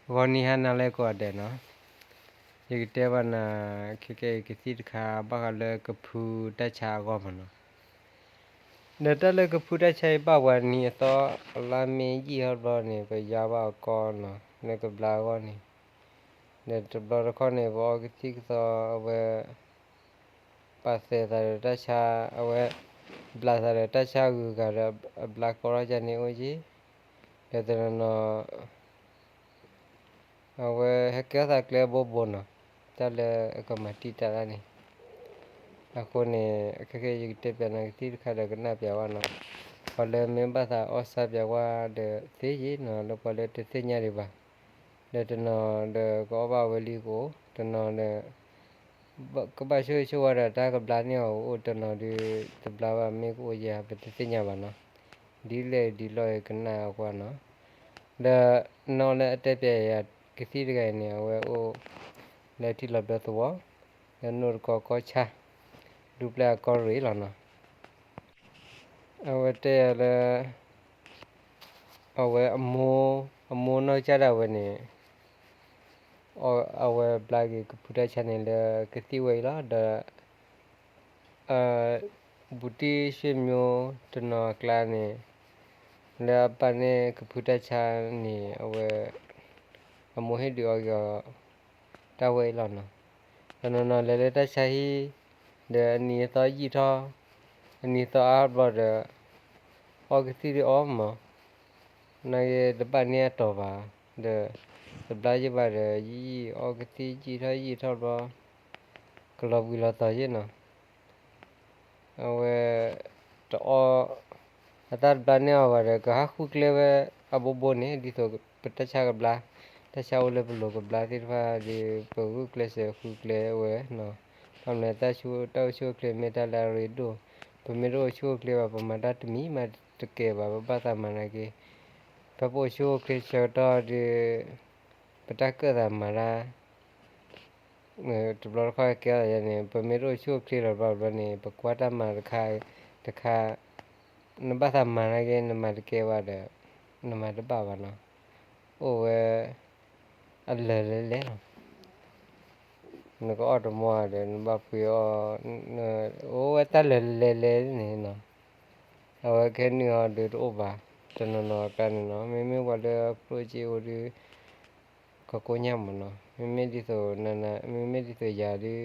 ဂီၤနံၤဟါနၤလၢကိးဂၤဒဲးနီၤ, ယကတဲဘၣ်နၤ ခဲကနံၣ်အံၤကသံၣ်တခါ ဘၣ်ဃးလၢကဖုတၢ်ဆါအဂီၢ်မးနီၤ. ဒီးတၢ်လၢကဖုတၢ်ဆါအံၤ ဘၣ်ပှၤနံၤအသီ အလါမ့ၢ်ယံာ်ထီၣ်တဘျီန့ၣ် ပယါဘၣ်အီၤကီနီၤ လၢကဘျါအဂီၢ်န့ၣ်, ဒီးတဘျီတခီၣ်န့ၣ် ပအီကသံၣ်ကသီ အဝဲ ပာ်သဲးသးဒီးတၢ်ဆါ, အဝဲ ဘျးသးဒီးတၢ်ဆါဂုၤဂၤဒီး အဘျါကီထီၣ်ကန့ၣ်အိၣ်က့ၤ, ဒီးတနီၤနီၤ အဝဲဟဲကဲထီၣ်သးကျဲအဘိဘိနီၤ, တၢ်လၢအကမၤတံာ်တာ်တၢ်န့ၣ်. အဃိန့ၣ် ခဲကနံၣ်အံၤ ယကတဲပျးနၤကသံၣ်တခါဒီးကနၣ်ပျးဝဲနီၤ, ပှၤလၢမ့ၢ်ဘၣ်သးအီၣ်ဆါပျးဝဲဒီးသ့ယ့ၤနီၤ, လၢပှၤလၢတသ့ၣ်ညါဒံးဘၣ်, ဒီးတနီၤဒီးကအီၣ်ဘၣ်ဝဲလံကအိၣ်, တနီၤဒီး ကဘၣ်ဆိၣ်ဂ့ၤဆိၣ်ဝါဒီးတၢ်ကဘျါန့ၢ်အီၤကအိၣ်, တနီၤဒီးတဘျါဘၣ် မ့ၢ်ကအိၣ်ယဲၢ် ပတသ့ၣ်ညါဘၣ်နီၤ. ဒ်လဲၣ်ဒ်လဲၣ်ကနၣ်အကွၢ်နီၤ, ဒီးနီၢ်လၢအတဲပျးယၤကသံၣ်တဂၤအံၤန့ၣ် အဝဲအိၣ်လၢထံလီၤဘျၢသဝီ, လၢနိၣ်တကီကီၢ်ဆၣ်, ဒူပျဲၢ်အကီၢ်ရ့ၣ်လီၤနီၤ. အဝဲတဲယၤလၢ အဝဲ အမိၢ်နီၢ်ကစၢ်ဒၣ်ဝဲန့ၣ် အဝဲဘျါက့ၤကဖုတၢ်ဆါန့ၣ်လၢကသံၣ်ဝဲအံၤလီၤ. ဒီး ဘူးတံၢ်ဆ့ၣ်မိၢ်တနီၤအကျါန့ၣ် လၢအဘၣ်န့ၢ်ကဖုတၢ်ဆါန့ၣ် အဝဲ အမိၢ်ဟ့ၣ်ဒုးအီက့ၤအီၤ တၢ်ဝဲအံၤလီၤနီၤ. တနီၤနီၤလဲၤလၢတၢ်ဆါဟံၣ် ဒီးအနံၤအသီယံာ်ထီၣ်, အနံၤသီအါဘျီဒီး အီကသံၣ်ဒုးအီမး, နာ်က့တဘၣ်န့ၢ်အတီၤဘၣ်, ဒီးတဘျါယံာ်ဘၣ်ဒီး ယံာ်အီကသံၣ်ယံာ်ထီၣ်ယံာ်ထီၣ်ဘျီ ကလီၤဘှံးလီၤတီၤယ့ၣ်နီၤ. အဝဲ တအီ အတၢ်တဘျါန့ၢ်အီၤဘၣ်ဒီး ကဟးဃုကျဲဝဲအဘိဘိန့ၣ် ဒ်သိးပတၢ်ဆါကဘျါ, တၢ်ဆါအိၣ်လၢပလိၤကဘျါသ့ၣ်တဖၣ်ဒီး ပဂုာ်ကျဲးစၢးဃုကျဲဝဲနီၤ. ဘၣ်မနုၤ တၢ်အိၣ်ဆူၣ်အိၣ်ချ့မ့ၢ်တၢ်လၢအရ့ဒိၣ်, ပမ့ၢ်တအိၣ်ဆူၣ်အိၣ်ချ့ဘၣ် ပမၤတၢ်တမံၤမးတကဲဘၣ်, ပဘၣ်သးမၤနာ်က့, ဖဲပအိၣ်ဆူၣ်အိၣ်ချ့ဆၢကတီၢ်ဒီး ပတၢ်ကၢၣ်သးမၤတၢ် တဘျီတခီၣ်ကဲထီၣ်ယဲန့ၣ် ပမ့ၢ်တအိၣ်ဆူၣ်အိၣ်ချ့လီၤဘျီဘျီန့ၣ် ပကွၢ်တၢ်မၤတခါတခါ, နဘၣ်သးမၤနာ်က့ နမၤတကဲဘၣ်ဒီး နမၤတဘၣ်ဘၣ်နီၤ. အိၣ်ဝဲ အလၢာ်လဲၤလဲၤလီၤ. နကအီၣ်တမီဒီး နဘၣ်ဖှံအီၣ်, အိၣ်ဝဲတၢ်လၢာ်လဲၤလဲၤန့ၣ်နီၤ. အဝဲခဲနုာ်ဟီဒီးတအိၣ်ဘၣ်, တနီၤနီၤအကျါန့ၣ်နီၤ. မ့မ့ၢ်ပှၤလၢအဖျိက့အိၣ်ဒီး ကကိညၢ်မးနီၤ. မ့မ့ၢ်ဒ်သိး မ့မ့ၢ်ဒ်သိးယၤဒီး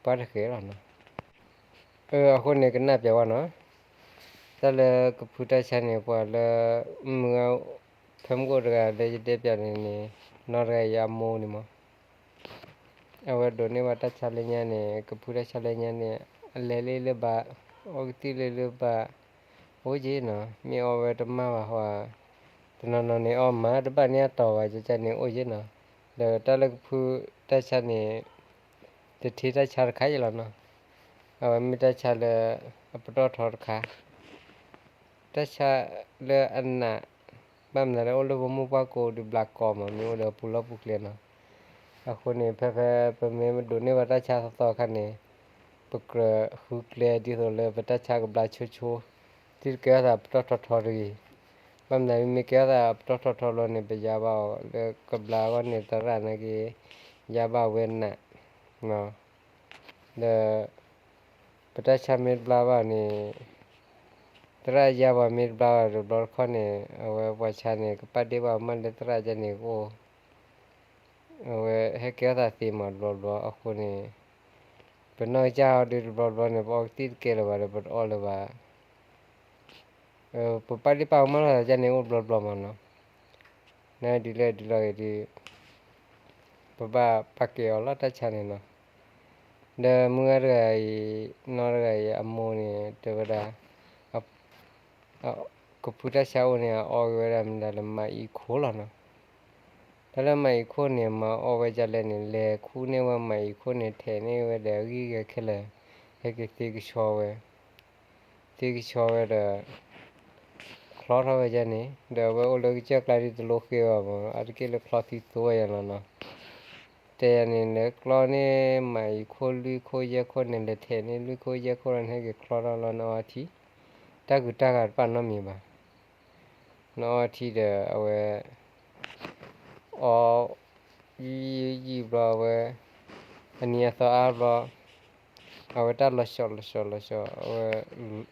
ပှၤတဃဲၤလီၤနီၤ. အဃိန့ၣ်ကနၣ်ပျးဝဲနီၤ. တၢ်လၢကဖုတၢ်ဆါန့ၣ် ပှၤလၢ မုၢ်ဂၤ ဖဲမုၢ်ဂီၢ်တဂၤလၢယတဲပျးန့ၣ်န့ၣ် နီၢ်တဂၤအံၤအမိၢ်န့ၣ်မး အဝဲဒိးန့ၢ်ဘၣ်တၢ်ဆါလၢညါန့ၣ် ကဖုတၢ်ဆါလၢညါန့ၣ် အလဲၤလၢလၢဘၣ်, အီကသံၣ်လၢလၢဘၣ်, အိၣ်က့နီၤ. မ့ၢ်အီဝဲတမၢ်ဘၣ်ဟီ, တနီၤနီၤန့ၣ် အီမးတဘၣ်န့ၢ်အတီၤဘၣ် ကကန့ၣ်အိၣ်က့နီၤ. ဒီးတၢ်လၢကဖုတၢ်ဆါန့ၣ် တထံၣ်တၢ်ဆါတခါအံၤလီၤနီၤ. အဝဲမ့ၢ်တၢ်ဆါလၢအပတီၢ်ထီတခါ တၢ်ဆါလၢအနး, ဘၣ်မနုၤလၢအိၣ်လၢပမိၢ်ပှၢ်ကိးဒုး ဘျးကီမး မ့ၢ်အိၣ်ဒီးပူၤလီၢ်ပူၤကျဲနီၤ. အဃိန့ၣ် ဖဲဖဲပမ့ၢ်ဒိးန့ၢ်ဘၣ်တၢ်ဆါသီသီအခါန့ၣ် ပကြၢးဃုကျဲဒ်သိးလၢပတၢ်ဆါကဘျါဆိဆိ, ဒ်တကဲထီၣ်သးပတီၢ်ထီထီတဂ့ၤ. ဘၣ်မနုၤမ့ၢ်ကဲထီၣ်သးပတီၢ်ထီထီလီၤန့ၣ် ပယါဘၣ်အီၤလၢကဘျါအဂီၢ်န့ၣ် သရၣ်နာ်က့ ယါဘၣ်ဝဲနး ဒီး ပတၢ်ဆါမ့ၢ်တဘျါဘၣ်န့ၣ် သရၣ်ယါပှၤမ့ၢ်တဘျါဘၣ်တဘျီတခီၣ်န့ၣ် အဝဲပှၤဆါန့ၣ် ကပာ်ဒ့ၣ်ဘၣ်မးလၢသရၣ်ကန့ၣ်ကအိၣ်, အဝဲဟဲကဲထီၣ်သးသ့မးတဘျီဘျီအဃိန့ၣ် ပနီၢ်ကစၢ်ဟီဒီးတဘျီဘျီန့ၣ် ပအီကသံၣ်တကဲလၢၤဘၣ်ဒီး ပတအီလၢၤဘၣ်. ပပာ်ဒ့ၣ်ပာ်ကမၣ်လီၤသးကန့ၣ်အိၣ်တဘျီဘျီမးနီၤ. နဒ်လဲၣ်ဒ်လဲၣ်ဂ့ၤဒီး ပဘၣ်ပာ်ကဲအီၤလီၤတၢ်ဆါန့ၣ်နီၤ. ဒီးမုၢ်ဂၤတဂၤအံၤ နီၢ်တဂၤအံၤအမိၢ်န့ၣ် တဲဝဲဒၣ် ကဖုတၢ်ဆါအိၣ်န့ၣ် အအီက့ၤဝဲဒၣ်မတၤလဲၣ် မၤအံၤခိၣ်လီၤနီၤ. တၢ်လၢမၤအံၤခိၣ်န့ၣ် မၤအီဝဲဒ်လဲၣ်န့ၣ် လဲၤခူၣ်န့ၢ်ဝဲမၤအံၤခိၣ်န့ၣ် ထဲးန့ၢ်ဝဲဒီးအဂံၢ်ဂဲၤခဲလၢာ် ဟဲက့ၤသ့ကဆှီဝဲ သ့ကဆှီဝဲဒီး ချီထီၣ်ဝဲဒ်န့ၣ် ဒီးအဝဲအိၣ်လၢကစၢၢ်ကျါဒ်တလိဃ့ဘၣ်မး အါတက့ၢ်လၢချီသံသိဝဲယၤလီၤနီၤ. တဲယၤန့ၣ် လဲၤကျီန့ၢ်မၤအံၤခိၣ်လွံၢ်ခိၣ်ယဲၢ်ခိၣ်န့ၣ် လဲၤထဲးန့ၢ်လွံၢ်ခိၣ်ယဲၢ်ခိၣ်လီၤန့ၣ် ဟဲက့ၤချီထီၣ်လီၤနအီထံ တၢ်ကူတၢ်ဂၤတဖၣ်နီတမံၤဘၣ်. နအီထံဒီးအဝဲ အ အီ ယံာ်ယံာ်ဘျီအဝဲ အနံၤအသီအါဘျီ အဝဲတၢ်လီၤဆီလီၤဆီလီၤဆီ အဝဲ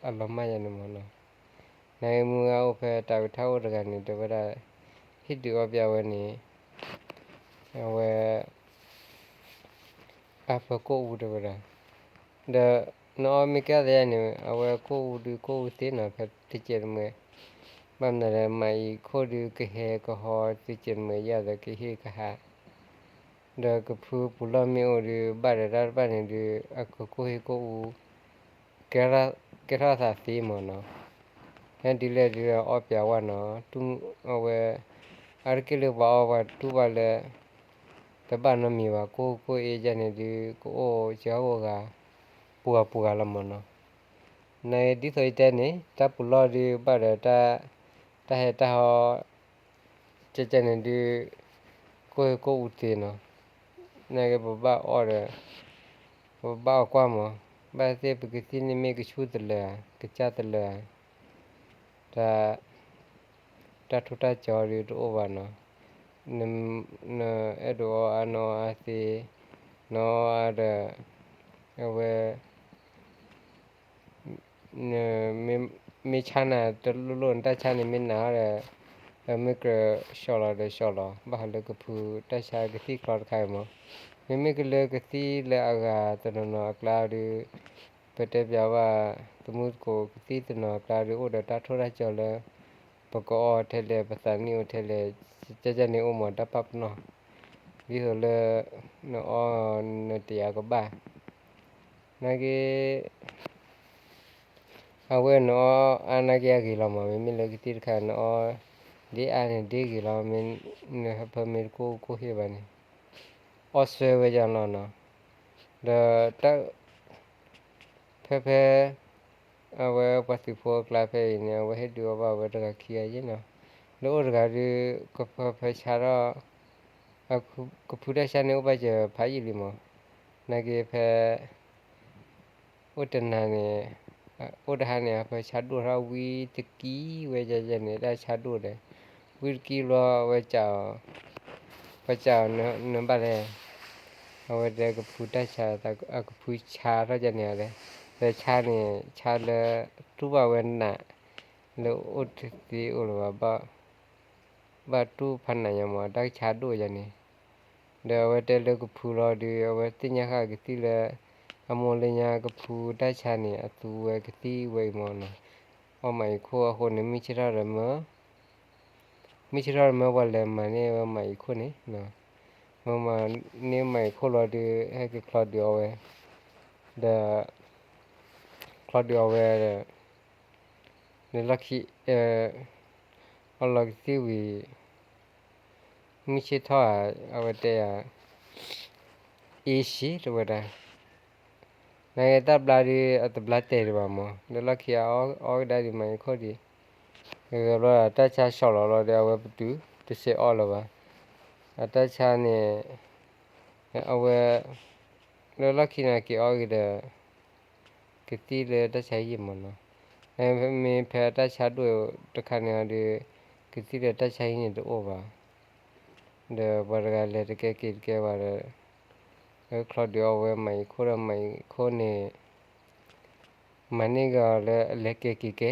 အလီၤမၢ်ယၤန့ၣ်မ့ၢ်နီၤ. နမုၢ်ဂၤအိၣ်ဖဲတၢ်ဝံၤထၣ်အိၣ်တဂၤန့ၣ် တဲဝဲဒၣ် ဟ့ၣ်ဒုးအီပၠးဝဲန့ၣ် အဝဲ အါဖၢကိၣ်အူတဲဝဲဒၣ်, ဒီး နအီမ့ၢ်ကဲသးယၤန့ၣ် အဝဲကိၣ်အူဒုးကိၣ်အူသ့နီၤ ဖဲတကဲးတမှဲး, ဘၣ်မနုၤလဲၣ် မၤအံၤခိၣ်ဒုးကဟဲကဟီ တကဲးတမှဲးယၤဒီးကဟ့ၣ်ကဟး, ဒီးကဖုပူၤလီၢ်မ့ၢ်အိၣ်ဒုး ဘၣ်ဒီးတၢ်တဖၣ်န့ၣ်ဒုး အကကိၣ်ဟ့ၣ်ကိၣ်အူ ကဲထီၣ်သးသ့မ့ၢ်နီၤ. ဟဲဒ်လဲၣ်ဒ်လဲၣ်အီပၠးဝဲနီၤ, အဝဲ အါတက့ၢ်လၢပှၤအီပှၤတူၢ်ဘၣ်လၢ တဘၣ်နီတမံၤဘၣ် ကိၣ်ကိၣ်အ့ကန့ၣ်ဒုး ကအိၣ်စှၤအိၣ်ဂၤ ပှၤပှၤလီၤမ့ၢ်နီၤ. နဒ်သိးယတဲန့ၣ် တၢ်ပူၤလီၢ်ဒုးဘၣ်ဒီး တၢ်ဟဲတၢ်ဟီ ကန့ၣ်ဒုး ကိၣ်ဟ့ၣ်ကိၣ်အူသ့နီၤ. နက့ပဘၣ်အီဒီး ပဘၣ်အီကွၢ်မး, ဘၣ်သ့ၣ်ပကသံၣ်န့ၣ်မ့ၢ်ကဆူၣ်တလၢာ် ကစၢ်တလၢာ် တၢ် တၢ်ထူးတၢ်ကၠီဒုးတအိၣ်ဘၣ်နီၤ. နအဲၣ်ဒိးအီအါနအီအါသ့, နအီအါဒီး အဝဲ မ့ၢ်ဆါနၤတလိၣ်လိၣ် နတၢ်ဆါန့ၣ်မ့ၢ်နးအီၤဒီး မ့ၢ်ကြၢးဆီၣ်လီၤဒီးဆီၣ်လီၤ ဘၣ်ဃးလၢကဖုတၢ်ဆါကသံၣ်ချီတခါအံၤမး. မ့မ့ၢ်ကလၢကသံၣ်လၢအဂၤတနီၤနီၤအကျါဒုး ပတဲပၠးဘၣ် သမူသကိးကသံၣ်တနီၤအကျါဒုးအိၣ်ဒီးတၢ်ထူးတၢ်ကၠီလၢ ပကအီထဲလဲၣ် ပသးနံၣ်အိၣ်ထဲလဲၣ် ကန့ၣ်အိၣ်မးတၢ်ပာ်ပနီၣ် ဒ်သိးလၢ နအီနတယာ်ကဘၣ် နာ်က့ အဝဲနအီအါနာ်က့အဂ့ၤလီၤမး, မ့မ့ၢ်လၢကသံၣ်တခါ နအီဒ်အါန့ၣ်ဒ်ဂ့ၤလီၤ, မ့ၢ်နဟၢဖၢမ့ၢ်တကိၣ်ကိၣ်ဟ့ၣ်ဘၣ်န့ၣ် အီဆွဲဝဲယၤလီၤနီၤ. ဒီးတၢ် ဖဲဖဲ အဝဲပှၤသုးဖိအကျါဖဲအံၤန့ၣ် အဝဲဟ့ၣ်ဒုးအီဘၣ်ဝဲတဂၤခံဂၤယ့ၣ်နီၤ. လၢအိၣ်တဂၤဒုး ကဖၢဖၢဆါထီၣ် ကဖုတၢ်ဆါန့ၣ်အိၣ်ဘၣ်စၢၤဖးယံာ်လံမး, နာ်က့ဖဲ အိၣ်တနၤန့ၣ် အိၣ်တဟါန့ၣ် အဖၢဆါဒိၣ်ထီၣ်ဝံတကံဝဲယဲယဲန့ၣ် တၢ်ဆါဒိၣ်ဒီး ဝံတကံဘျီ အဝဲ ပှၤစံးအီၤနဘၣ်လဲၣ်, အဝဲတဲကဖုတၢ်ဆါ ကဖုဆါထီၣ်ယဲန့ၣ်ဒီး လၢဆါန့ၣ် ဆါလၢ တူၢ်ဘၣ်ဝဲနး လၢအိၣ်တသ့အိၣ်လၢၤဘၣ် ဘၣ်တူၢ်ဖးနးညါမး တၢ်ဆါဒိၣ်ယဲန့ၣ် ဒီးအဝဲတဲလၢကဖုလီၤဒုး အဝဲသ့ၣ်ညါဃာ်ကသံၣ်လၢ အမိၢ်လၢညါကဖုတၢ်ဆါန့ၣ် အသူဝဲကသံၣ်ဝဲအံၤမးနီၤ, အီမၤအံၤခိၣ်အဃိန့ၣ် မုၢ်ဆ့ၣ်ထီၣ်ဒီးမၢ မုၢ်ဆ့ၣ်ထီၣ်ဒီးမၢပှၤလဲၤမၤန့ၢ်ဝဲမၤအံၤခိၣ်န့ၣ်, မၤန့ၢ်မၤအံၤခိၣ်လီၤဒုး ဟဲက့ၤချီဒုးအီဝဲ, ဒီး ချီဒုးအီဝဲဒီး လၢလီၢ်ခံ အီလီၤကသံၣ်ဝံၤ မုၢ်ဆ့ၣ်ထီၣ်ဧါ အဝဲတဲယၤ အ့ၣ်ဆံးတဝဲဒၣ်, နာ်က့တၢ်ဘျါဒုး အတဘျါတဲာ်ဒံးဘၣ်မး လၢလီၢ်ခံအအီကဒါဒံးမၤအံၤခိၣ်ဒံး, ဂဲၤဘျီဒီးတၢ်ဆါဆီၣ်လီၤလီၤဒီး အဝဲပတုာ်တဆဲးအီလၢၤဘၣ်, အတၢ်ဆါန့ၣ် အဝဲ လၢလီၢ်ခံန့ၣ်က့ၤအီက့ၤဒီး ကသံၣ်လၢတၢ်ဆါဟံၣ်မးနီၤ, မ့မ့ၢ်ဖဲတၢ်ဆါဒိၣ်တခါန့ၣ်ဒီး ကသံၣ်လၢတၢ်ဆါဟံၣ်န့ၣ်တအိၣ်ဘၣ်, ဒီးပှၤတဂၤလဲၤတကဲက့ၤတကဲဘၣ်ဒီး ချီဒုးအီဝဲမၤအံၤခိၣ်ဒီးမၤအံၤခိၣ်န့ၣ် မၤန့ၢ်က့ၤအီၤလၢအလဲၤကဲက့ၤကဲ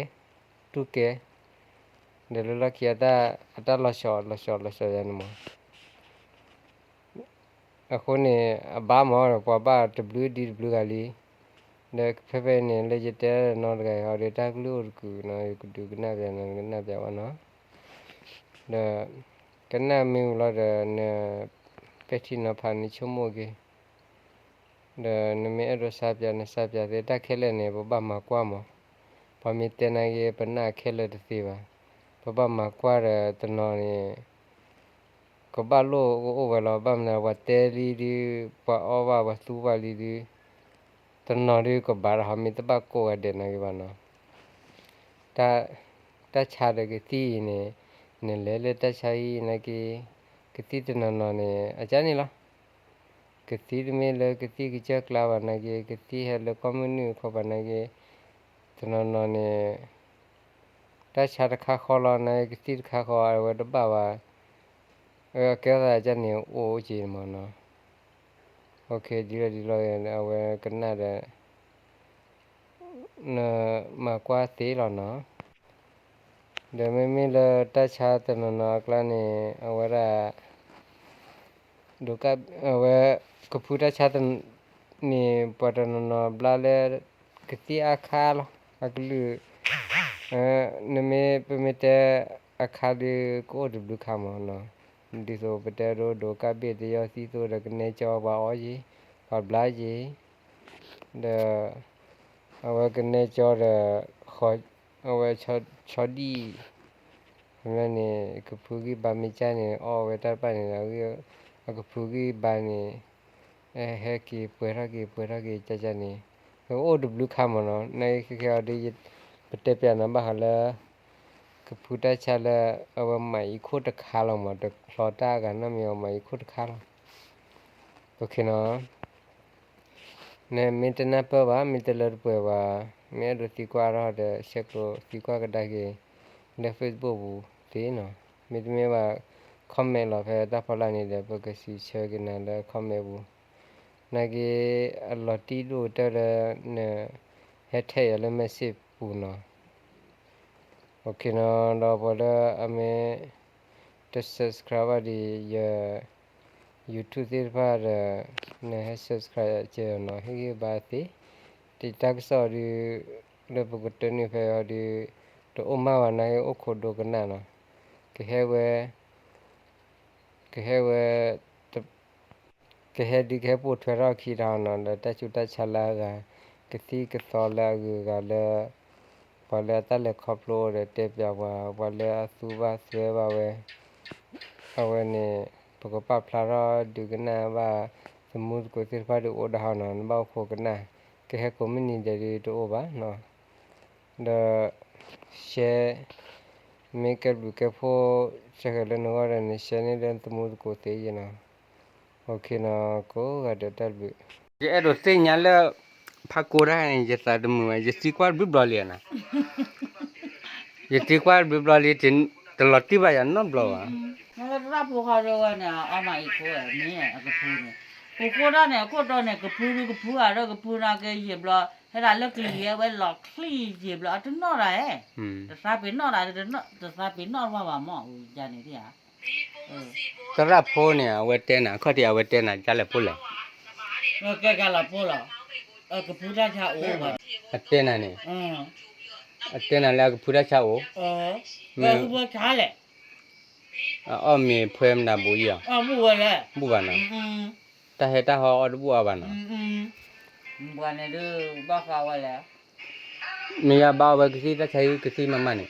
တူၢ်ကဲ, ဒီးလၢလီၢ်ခံအတၢ်လီၤဆီလီၤဆီလီၤဆီယၤန့ၣ်မး အဃိန့ၣ် အဘၣ်မးဒီး ပှၤဘၣ်တဘျုးဒံတဘျုးဂၤလံ, ဒီးဖဲဖဲန့ၣ် လၢယတဲနီတဂၤအံၤဒီး တၢ်ကလုၢ်အိၣ်တကုာ်နီၤ ယကဒုးကနၣ်ပျးနီၤ ကနၣ်ပျးဝဲနီၤ, ဒီး ကနၣ်မ့ၢ်ဝံၤလီၤဒီး န ပဲာ်ထံနီၤဖးန့ၣ်ဆိကမိၣ်က့ၤ ဒီးနမ့ၢ်အဲၣ်ဒိးစါပၠး နစါပၠးသ့ တၢ်ခဲလၢာ်န့ၣ် ပဘၣ်မၤကွၢ်မး, ပှၤမ့ၢ်တဲနာ်က့ ပနာ်ခဲလၢာ်တသ့ဘၣ်, ပဘၣ်မၤကွၢ်ဒီးတနီၤန့ၣ် ကဘၣ်လိၣ်ကအိၣ်ဝဲလီၤ, ဘၣ်မနုၤပှၤတဲလံဒုး ပှၤအီၣ်ဘၣ်ပှၤသူဘၣ်လံဒုး တနီၤဒုးကဘၣ်ဒီး ဟီမ့ၢ်တဘၣ်ကိးဂၤဒဲးနာ်က့ဘၣ်နီၤ, တၢ်ဆါဒီးကသံၣ်အံၤန့ၣ် နလဲၤလၢတၢ်ဆါဟံၣ်နာ်က့ ကသံၣ်တနီၤနီၤန့ၣ် အကါန့ၣ်လီၤ. ကသံၣ်တမ့ၢ်လၢကသံၣ်ကစၢၢ်ကျါဘၣ်နာ်က့ ကသံၣ်ဟဲလၢကီၢ်မုၢ်နုာ်ခီဘၣ်နာ်က့ တနီၤနီၤန့ၣ် တၢ်ဆါတခါဃီလီၤနာ်က့ ကသံၣ်တခါဃီ အဝဲတဘၣ်ဘၣ်, ကဲထီၣ်သးကန့ၣ်အိၣ်က့ၤမးနီၤ. ဒ်လီၤဒ်လီၤ အဝဲကနၣ်ဒီး နမၤကွၢ်သ့လီၤနီၤ. ဒီးမ့မ့ၢ်လၢတၢ်ဆါတနီၤနီၤအကျါန့ၣ် အဝဲဒၣ် ဒိးက အဝဲ ကဖုတၢ်ဆါန့ၣ် ပှၤတနီၤနီၤဘျါလၢ ကသံၣ်အခါလီၤ အကလုၢ် နမ့ၢ်ပမ့ၢ်တဲအခါဒီး ကအိၣ်တဘျုးခါမးနီၤ. ဒ်သိးပတဲဒိဒိးကၣ်ဘ့ၣ်တယီသံသိးဒီးကနဲကၠီပှၤအီၣ်ယ့ၤ ပှၤဘျါယ့ၤ ဒီး အဝဲကနဲကၠီဒီး အဝဲဆီဒံၣ် န့ၣ် ကဖုဂံၢ်ဘါမ့ၢ်ကၢ်န့ၣ် အီၣ်ဝဲတၢ်တဖၣ်န့ၣ် အကဖုဂံၢ်ဘါန့ၣ် ဟဲက့ၤပှဲၤထီၣ်က့ၤပှဲၤထီၣ်က့ၤကၠၢ်ကၠၢ်န့ၣ် ကအိၣ်တဘျုးခါမးနီၤ. နာ်က့ခဲခဲအံၤဒီး ပတဲပျးနၤဘၣ်ဃးလၢ ကဖုတၢ်ဆါလၢ အဝဲမၤအံၤခိၣ်တခါလီၤမး တချီတၢ်အဂၤနီတမံၤ အမၤအံၤခိၣ်တခါလီၤ. နမ့ၢ်တနၢ်ပၢၢ်ဘၣ် မ့ၢ်တလၢတပှဲၤဘၣ် မ့ၢ်အဲၣ်ဒိးသံကွၢ်ထီၣ်ဒီး ဆဲးကျိးသံကွၢ်ကဒါက့ၤ လၢ Facebook ပူၤသ့နီၤ. မ့တမ့ၢ်ဘၣ် comment လီၤဖဲတၢ်ဖီလာ်န့ၣ်ဒီး ပကစံးဆၢက့ၤနၤလၢ comment ပူၤ. နာ်က့ အလီၤတံၢ်ဒိၣ်ကတၢၢ်လၢ န ဟဲထဲးယၤလၢ message ပူၤနီၤ. နီၤ ဒီးပှၤလၢအမ့ၢ်တ subscribe ဘၣ်ဒီးယ YouTube သ့ၣ်တဖၣ်ဒီး နဟဲ subscribe ကဲနီၤ ဟ့ၣ်ဂံၢ်ဘါသ့. တၢ်ကစီၣ်ဒီး လၢပကတၢၢ်န့ၢ်ဖဲအံၤဒီး တအိၣ်မးဘၣ်နာ်က့ အိၣ်ခိးဒိကနၣ်နီၤ. ကဟဲဝဲ ကဟဲဝဲ ကဟဲဒုးကဟဲပိာ်ထွဲထီၣ်ခံတၢ်နီၤ ဒီးတၢ်ဆူးတၢ်ဆါလၢအဂၤ ကသံၣ်ကသီလၢအဂုၤအဂၤလၢ ပှၤလၢအတၢ်လဲၤခီဖျိဒီးတဲပျးပှၤ ပှၤလၢအသူဘၣ်သၢဘၣ်ဝဲ အဝဲန့ၣ် ပကပာ်ဖျါထီၣ်ဒုးကနၣ်ဘၣ် သမူသကိးသ့ၣ်တဖၣ်ဒုးအိၣ်ဒၣ်ဟီနီၤ နဘၣ်အိၣ်ခိးကနၣ် ကဟဲကိးမုၢ်နံၤဒဲးဒုးတအိၣ်ဘၣ်နီၤ. ဒီး share မ့ၢ်ကဲဘျုးကဲဖှိၣ် ဆၢဂ့ၤလၢနဂီၢ်ဒီး န share န့ၢ်လၢနသမူသကိးသ့ယဲနီၤ. နီၤ ကိးဂၤဒဲးတၢ်ဘျုး ယအဲၣ်ဒိးသ့ၣ်ညါလၢ ဖးကိတၢ်န့ၣ် ယသးတမုာ်ဘၣ် ယသံကွၢ်တဘျီဘျီလံနီၤ. ယသံကွၢ်တဘျီဘျီလံ တလီၤတံၢ်ဘၣ်ယၤနီတဘျီဘၣ်. တၢ်ဖိဃီဒဝဲန့ၣ် အီၣ်မၤအံၤခိၣ်မ့ၢ်အကဖုန့ၣ် ပကိးတၢ်န့ၣ် အခိၣ်တီန့ၣ် ကဖုကဖုဧါ ဒီးကဖုနာ်က့ယံာ်ဘျီ ဟဲဒၣ်လၢကလံၤဟဲဝဲလီၤချံယံာ်ဘျီ အတနီၣ်တၢ်ဧဲ တသးပ့ၤနီၣ်တၢ် တသးပ့ၤနီၣ်တၢ်ဘၣ်မး ယၤန့ၣ်ဧါ. သရၣ်ဖိန့ၣ် အဝဲတဲနၤ အခီၣ်ထံးအဝဲတဲနၤ ကၢ်လဲၣ်ဖိလဲၣ် ကဲကၢ်လီၤဖိလီၤ ကဖုတၢ်ဆါအိၣ်ဝဲ အတဲနၤန့ၣ် အတဲနၤလၢအကဖုတၢ်ဆါအိၣ် မ့ၢ် အအီၣ်မ့ၤဖှဲမနၤဘူးယံၤအီၤ ဘူးဝဲလဲၣ် ဘူးဘၣ်နီၤ တၢ်ဟဲတၢ်ဟီအီၣ်တဘူးအီၣ်ဘၣ်နီၤ ပှၤန့ၣ်ဒုးဘၣ်ဃးဝဲလဲၣ် မ့ၢ်ယါဘၣ်အီၣ်ဝဲကသံၣ်တၢ်ဆါဟံၣ်ကသံၣ်မးမးန့ၣ်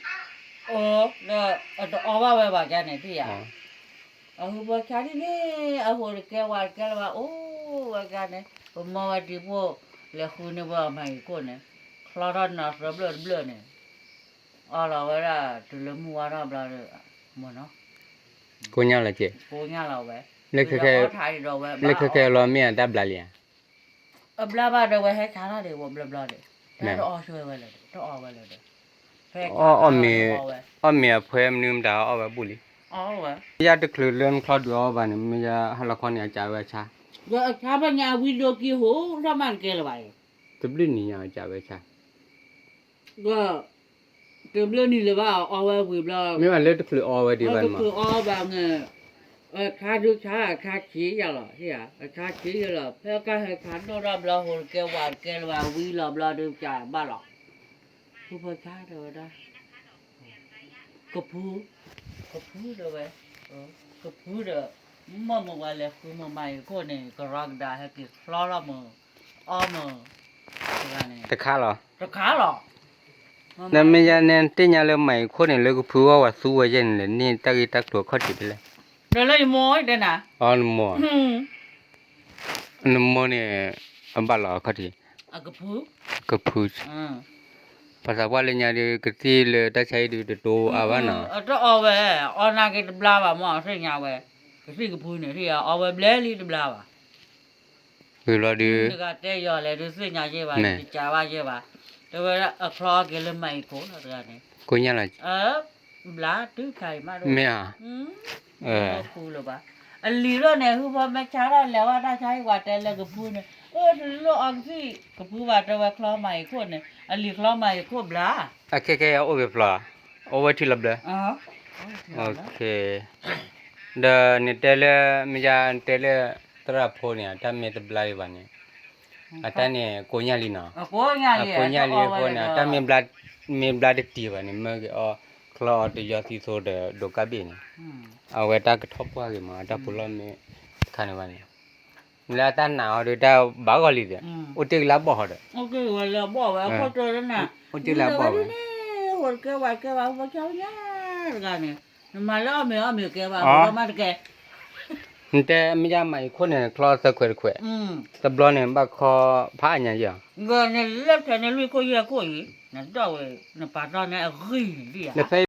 အိၣ် ဒီးအတအီၣ်ဘၣ်ဝဲဘၣ်ကါန့ၣ်သ့ၣ်ယါ အဟူဖိဆါဒ်န့ၣ် အဟူတကဲဝဲတကဲလၢၤဘၣ် အိၣ်ဝဲကါန့ၣ် ပမီၢ်ဝဲတံၤဖိ လဲၤဃုန့ၢ်ဝဲအီၤမၤအံၤခိၣ်န့ၣ် ချီထီၣ်နီၤသၢဘျၢၣ်တဘျၢၣ်န့ၣ် အီၣ်လီၤဝဲဒၣ်တုၤလၢမုၢ်ဝါထီၣ်ဘျီဒီး မ့ၢ်နီၤ ကိညၢ်လီၤက့ၤ ကိညၢ်လီၤဝဲ လၢခဲခဲ လၢခဲခဲလီၤမ့ၢ်အတၢ်ဘျါလံဧါ အဘျါဘၣ်ဒီးဝဲဟဲဆါတၢ်ဒံးဝဲဘျီဘျီဒီး တၢ်တအီၣ်ဆွဲဝဲလၢၤဒီး တအီၣ်ဝဲလၢၤဒီး ဖဲ အီၣ်မ့ၤ အီၣ်မ့ၤအဖှဲမနုၤမတၤအီၣ်ဝဲဘူၣ်လံ အီၣ်ဝဲ မ့ၢ်ယါတချုးလၢနချီဒုးအီၣ်ဘၣ်န့ၣ် မ့ၢ်ယါဟါလီၤခီန့ၣ် အကးဝဲဆါ ဒီးအဆါဖဲညါဝံၤဒိက့ၤဟိ ထီၣ်မးတကဲလၢၤဘၣ် တဘျုးနံၤညါအကးဝဲဆါ ဒီး တဘျုးနံၤလၢၤဘၣ် အီၣ်ဝဲဝံၤဘျီ မ့ၢ်ဘၣ်လၢတချုးအီၣ်ဝဲဒံးဘၣ်မး တချုးအီၣ်ဘၣ်န့ၣ် အခါဒုးဆါအခါဆံးယၤလီၤ အခါဆံးယၤလီၤ ဖဲကါဟဲဆါဒိၣ်ထီၣ်ဘျီ ဟိးတကဲဝးတကဲလၢၤဘၣ် ဝံၤလီၤဘျီဒုးကးဘၣ်လီၤ ဖုဖီဆါတဲဝဲဒၣ် ကဖု ကဖုတဲဝဲ ကဖုဒီး မ့ၢ်မ့ၢ်ဝဲလဲၤဃုမ့ၢ်မၤအံၤခိၣ်န့ၣ် ကရီကဒါဟဲက့ၤချီထီၣ်မ့ၢ် အီၣ်မ့ၢ် တခါလီၤ တခါလီၤ နမ့ၢ်ယါနဲသ့ၣ်ညါလၢမၤအံၤခိၣ်န့ၣ် လၢကဖုအီၣ်ဝဲသူဝဲယဲၢ်န့ၣ်လဲၣ် န့ၢ်တၢ်ဂ့ၢ်တၢ်ကျိၤအခီၣ်ထံးဖဲလဲၣ် ဒီးလၢယမိၢ်တဲနၤ အီနမိၢ် နမိၢ်န့ၣ် အဘၣ်လီၤအခီၣ်ထံး ကဖု ပှၤသးပှၢ်လၢညါဒီး ကသံၣ်လၢတၢ်ဆါဟံၣ်ဒုးတတိၤအါဘၣ်နီၤ တအီၣ်ဝဲ အီၣ်နာ်က့တဘျါဘၣ်မ့ၢ်သ့ၣ်ညါဝဲ ကသံၣ်ကဖုန့ၣ် အီၣ်ဝဲဘျဲလံတဘျါဘၣ် ဂ့ၤဘျီဒုး တဂၤတဲယီၤလဲၣ်ဒုးသ့ၣ်ညါယဲၢ်ဘၣ် ယကးဘၣ်ယဲၢ်ဘၣ် တဲဝဲအချီအီၣ်က့ၤလၢမၤအံၤခိၣ်လီၤတဂၤန့ၣ် ကိညါလီၤ ဘျါတုၤခါအံၤမး မ့ၢ်ဧါ လၢပူၤလၢၤဘၣ်. အလံၤလီၤန့ၣ် ဟုဖီမဲာ်ဆါထီၣ်လဲၤဝဲတၢ်ဆါဟံၣ်ဝဲတဲလၢကဖုန့ၣ် အၢ တလိၣ်အီကသံၣ် ကဖုဘၣ်တဲဝဲချီမၤအံၤခိၣ်န့ၣ် အလံၤချီမၤအံၤခိၣ်ဘျါ. အခဲခဲအံၤအိၣ်ဂ့ၤဖျိး, အိၣ်ဝဲထံလီၤဘျၢ. ဒီးနတဲလၢ မ့ၢ်ယါတဲလၢ သရၣ်ဖိန့ၣ် အတၢ်မ့ၢ်တဘျါလံဘၣ်န့ၣ် အတၢ်န့ၣ်ကိးညါလံနီၤ. အကိးညါလံအဃိန့ၣ် အတၢ်မ့ၢ်ဘျါတတံၢ်ဘၣ်န့ၣ် မၢက့ၤအီ ချီအီတယီသံသိဒီးဒိးကးဘ့ၣ်န့ၣ် အဝဲတၢ်ကထီၣ်ပှၢ်ဂ့ၤမး အတၢ်ပူၤလီၢ်မ့ၢ်တခါန့ၣ်ဘၣ်န့ၣ် လၢအတၢ်နာ်အီၤဒီးတၢ်ဘၣ်ဂီၢ်လံဒီး အိၣ်တ့ၢ်ကလၢဘီၣ်ဟီဒီး အိၣ်တ့ၢ်ကလၢဘီၣ်ဝဲ ဟိတကဲဝဲကဲဝဲ ဟိကဲဝဲန့ၣ် နမၤလၢအီၣ်မ့ၤအီၣ်မ့ၤကဲဝဲ မၤတကဲ နတဲမ့ၢ်ယါမၤအံၤခိၣ်န့ၣ် ချီသၢခွဲးတခွဲး, တဘျီန့ၣ် ဘၣ်ခီဖးအညါယဲၢ်, နလၢထဲန့ၣ်လွံၢ်ခိၣ်ယဲၢ်ခိၣ်အံၤ နဒိးဝဲ နပာ်တီၢ်န့ၣ်အဂံၢ်လံဧါ.